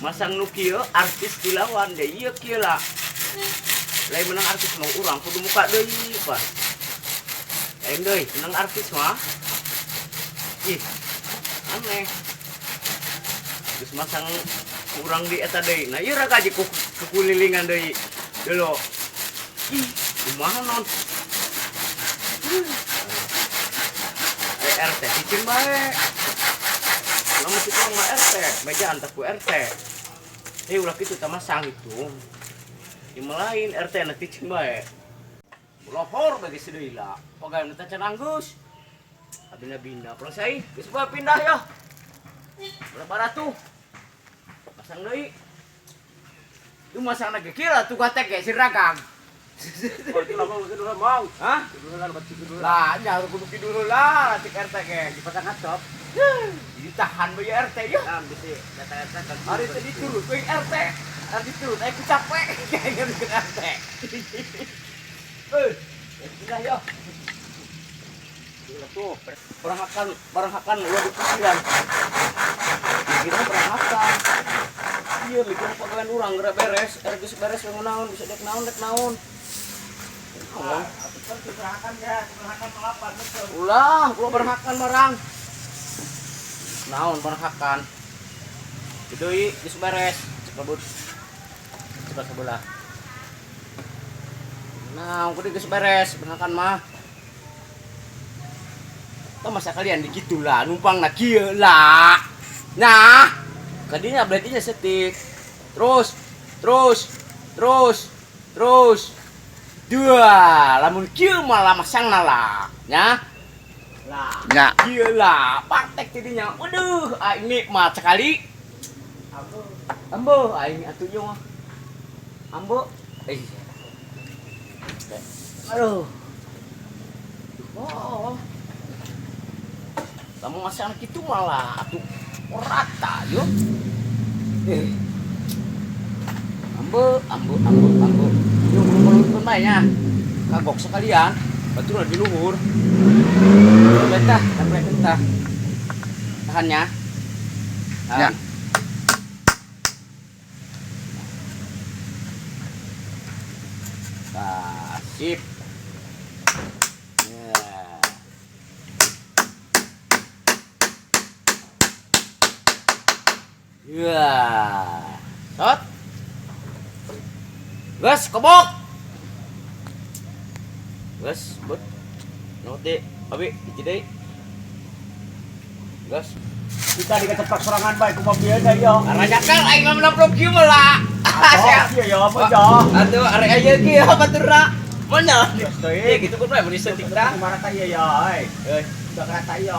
Masang nu kieu artis dilawan deh ieu kieu lah. Lain menang artis mah urang kudu muka deui pak. Lain deui menang artis mah. Ih, aneh. Terus masang urang di eta deui. Nah ieu ragaji ku kekulilingan deui. Dulu. Ih, kumaha non? RT cicing bae. Lamun kitu mah RT, meja antar ku RT. Eh ulah kitu tah masang itu. Ieu mah lain RT na cicing bae. Lohor bagi sedeui lah. Pagawean teh can anggeus. Abina-bina pulang sai, geus bae pindah ya. Berapa ratu? Pasang deui. Itu masang lagi kira tuh gatek ge si ragang. Oh, itu lama mungkin dulu mau. Hah? Kidul lah, kidul dulu. Lah, nya kudu kidul lah cek RT ge. Dipasang atap. Ditahan bae RT ya. Nah, bisi kata-kata kan. Hari tadi turun ku RT. Hari turun aku capek kayaknya bikin RT. Eh, pindah ya. Tuh, barang hakan ulah dipikiran. Pikiran barang hakan. Iya, mikir pagawean urang geura beres, erek geus beres we naon, bisa dek naon dek naon. Naon? Ulah, ulah barang hakan barang. Naon barang hakan. Deui geus beres, cek lebut. Cek sebelah. Nah, kudu geus beres barang hakan mah. Tah masa kalian digitulah, numpang na kieu lah. Nah, kadinya berarti setik. Terus, terus, terus, terus. Dua, lamun kieu malah masangna lah, nya. Lah, Nya, kieu lah, praktek tidinya. Waduh, aing nikmat sekali. Ambo, aing atuh ieu mah. Ambo, eh. Aduh. Oh. Kamu masang kitu malah atuh rata yo. Eh. Ambo, ambo, ambo, ambo. Yo belum bae nya. Kagok sekalian. Batur di luhur. Betah, sampai betah. Tahannya. Tahan. Ya. Nah, sip. Ya. Ya. Sot. Gas, kobok. Gas, but. Note, abi, hiji deui. Gas. Kita diketepak serangan bae ku mobil da yo. Aranyakan aing mah menamplok kieu mah lah. Oh, iya ya apa ya? Atuh arek aya kieu baturna. Mana? Geus Iya teuing. gitu kun bae mun disetik tah. Kumaha ta ieu ya, euy. Eh, Udah kereta iya.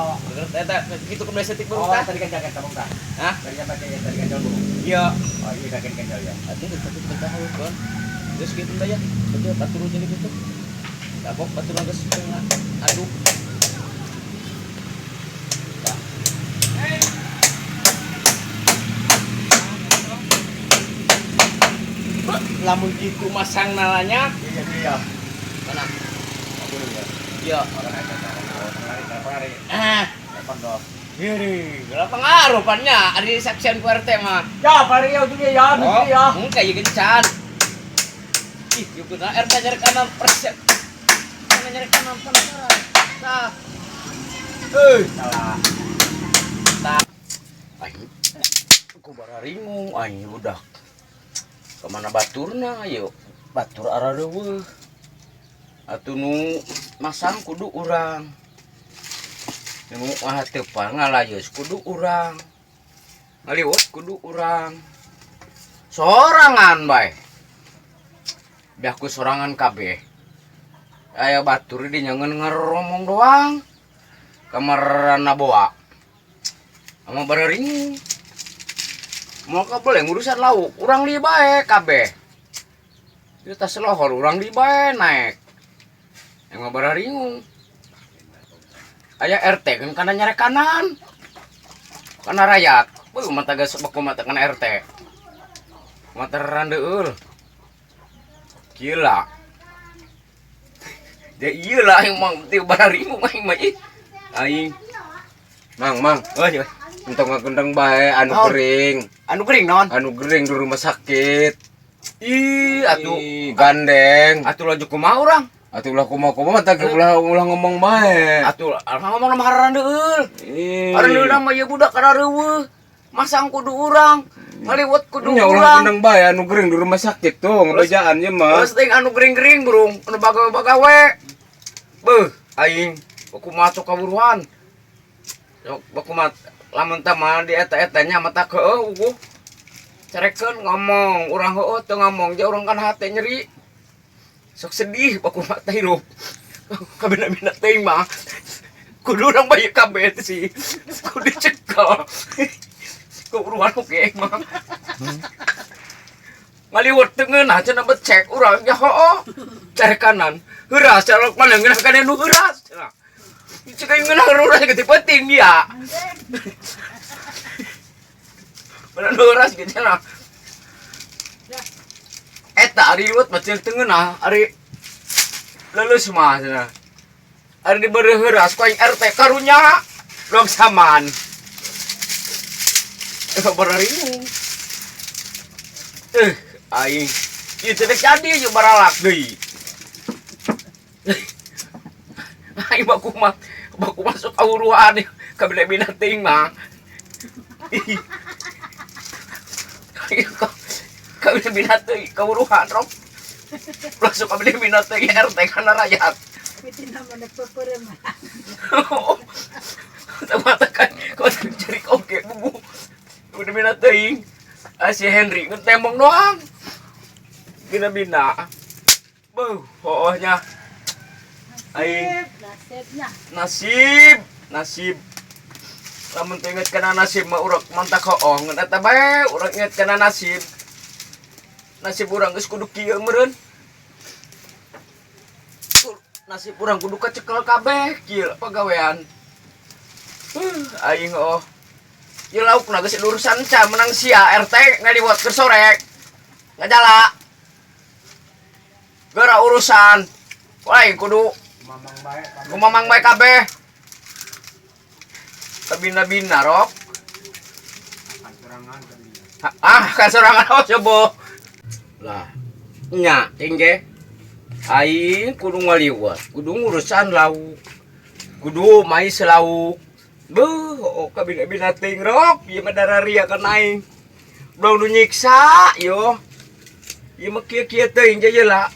eta gitu kun bae setik Oh, baru tah. tadi kan jaga tabung tah. Hah? Tadi kan pakai tadi kan jauh. Iya. Oh, iya kan kan jauh ya. Atuh geus betah kun. Geus kitu tah ya. Betul batur jadi gitu. Tabok batur geus aduk. Tah. Lamun gitu masang nalanya Iya iya. mana? Aku dulu ya. Iya. Orang aja orang lari, orang lari. Ah, Telepon dong. Hiri, berapa pengaruh pannya? Ada saksian ku RT mah. Ya, pari ya ujungnya ya, Oh, ya. enggak ya kencan. Ih, yuk kita RT nyari kanan persen. Kanan nyari kanan penasaran. Nah. Eh, Salah. tah. Aing, aku bararingung aing budak. Kemana baturna ayo? Batur arah reueuh. Atuh nu masang kudu urang. Nu ngahateupan ngalayus kudu urang. Ngaliwet kudu urang. Sorangan bae. Biar ku sorangan kabeh. Aya batur di nyangen ngeromong doang. Kamarana boa. Sama bararingung. Mau ka boleh ngurusan lauk, urang li bae kabeh. Itu tas lohor urang li bae naik. Yang bararingung. Aya RT kan kana nyarek kanan. Kana rakyat. Beuh mata geus beku mata kana RT. Mata randeul. Gila. Ya iyalah yang mau tiba bararingung aing mah ih. Aing. Mang, mang. Oh, iya. Entong ngagendeng bae anu Naon? gering. Anu gering naon? Anu gering di rumah sakit. Ih, atuh Ih, gandeng. Atuh laju kumaha urang? Atuh ulah kumaha-kumaha tah ulah ulah ngomong bae. Atuh urang ngomong mah harandeul. Ih. Harandeul mah ieu budak kana reueuh. Masang kudu urang, ngaliwet kudu Nya ulah urang. gendeng bae anu gering di rumah sakit tuh ngebejaan ye mah. Terus ting anu gering-gering burung, anu bagawe-bagawe. Beuh, aing kumaha sok kaburuan. Sok kumaha lamun teh mah di eta-eta nya mata keueuh uguh. Carekeun ngomong, urang heueuh teu ngomong ja urang kan hate nyeri. Sok sedih baku mah teh hirup. Kabina-bina teuing mah. Kudu urang bae kabeh teh sih. Kudu dicekel. Kaburuan oge mah. Ngaliwet teu ngeunah cenah becek urang nya hooh. Carekanan heuras carok mana ngeunah kana nu heuras cenah. Cek aing ngeunah heuras ge teu penting dia. Mana nu heuras ge cenah. Eta ari liwet mah cenah teu ngeunah ari leuleus mah cenah. Ari dibere heuras ku aing RT karunya dong saman. Bararingung. Aing ieu teh jadi jeung baralak deui. Aing baku mah baku masuk kauruhan kabina-bina teuing mah. Kabina-bina teuing kauruhan rok. Langsung kabina-bina teuing RT kana rakyat. Pwede naman nagpapurma. Mata kan kau cari oke bubu. Kabina-bina teuing. Ah, si Henry ngetembong doang. Bina-bina. Beuh, hooh nya. Aing Nasib na. Nasib, nasib. Lamun teu inget kana nasib mah urang mantak hooh ngan eta bae urang inget kana nasib. Nasib urang geus kudu kieu meureun. Nasib urang kudu kacekel kabeh kieu pagawean. Aing hooh. Ieu laukna geus urusan ca menang sia RT ngaliwat keur sore. Ngajala. Geura urusan. Wah, kudu Mamang bae. Gumamang bae kabeh. Kabina-bina rok. Serangan tadi. Ah, kasorangan oh coba. Lah, nya cing ge. Aing kudu ngaliwat, kudu ngurusan lauk. Kudu mais lauk. Beuh, oh kabina-bina teuing rok, ieu mah dararia kan aing. Belum nu nyiksa yo. Ieu mah kieu-kieu teuing je lah.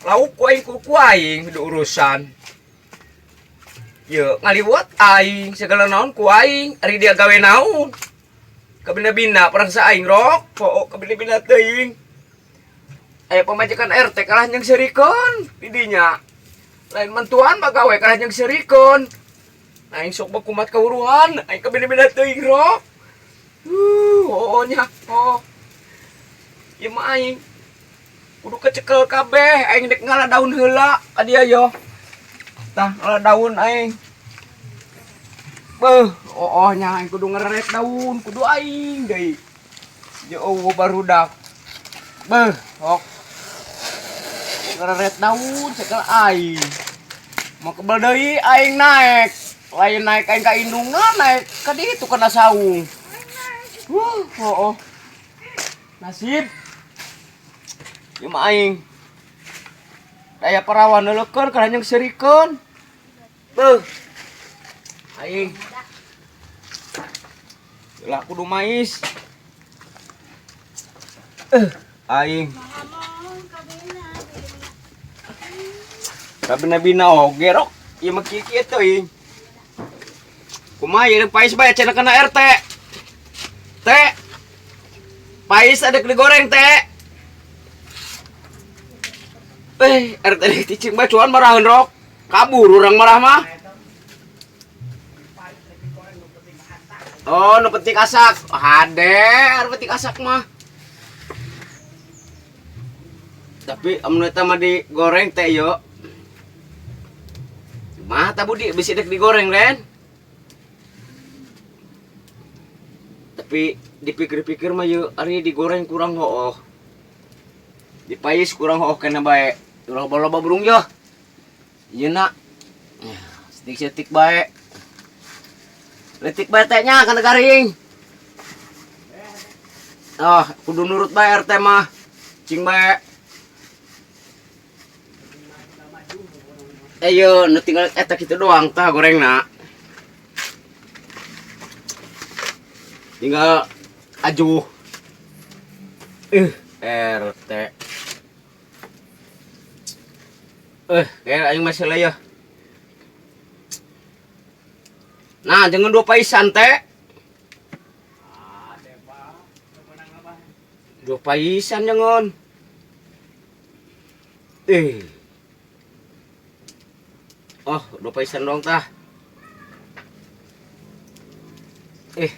Lauk ku aing ku aing kudu urusan. Ye, ngaliwat aing segala naon ku aing, ari dia gawe naon. Kabina-bina perang sa aing rok, pook kabina-bina teuing. Aya pamajikan RT kalah jeung serikeun di dinya. Lain mantuan bagawe kalah jeung serikeun. Aing sok bakumat kauruhan, aing kabina-bina teuing rok. Oh nya, oh. Ieu mah aing kudu kecekel kabeh, aing dek ngala daun heula ka dia yo. Tah, ngala daun aing. Beuh, oh nya aing kudu ngereret daun, kudu aing deui. Ye eueuh barudak. Beuh, ok. Ngereret daun cekel aing. Mau kebel deui aing naek. Lain naek aing ka indungna naek ka ditu kana saung. Wuh, oh, oh. Nasib. Ieu mah aing. Daya parawan leulekeun kana jeung serikeun. Beuh. Aing. Lah kudu mais. Aing. Kabina-bina oge rok. Ieu mah kieu-kieu teuing. Kumaha ieu pais bae cenah kana RT. T. Pais ada digoreng, T. RT cicing bae cuan maraheun rok. Kabur urang marah mah. Oh, nu penting asak. Hade, nu penting asak mah. Tapi amun eta mah digoreng teh yo. Mah ta Budi bisi dek digoreng Ren. Tapi dipikir-pikir mah yeuh ari digoreng kurang hooh. Dipais kurang hooh kena bae. Ulah loba-loba burung yo. Ieu na. Setik-setik bae. Letik bae teh nya kana garing. Oh, kudu nurut bae RT mah. Cing bae. Eh yo, nu tinggal eta kitu doang tah gorengna. Tinggal ajuh. RT. Kayak aing masih lah ya. Nah, jangan dua paisan teh. Dua paisan jangan. Eh. Oh, dua paisan doang tah. Eh.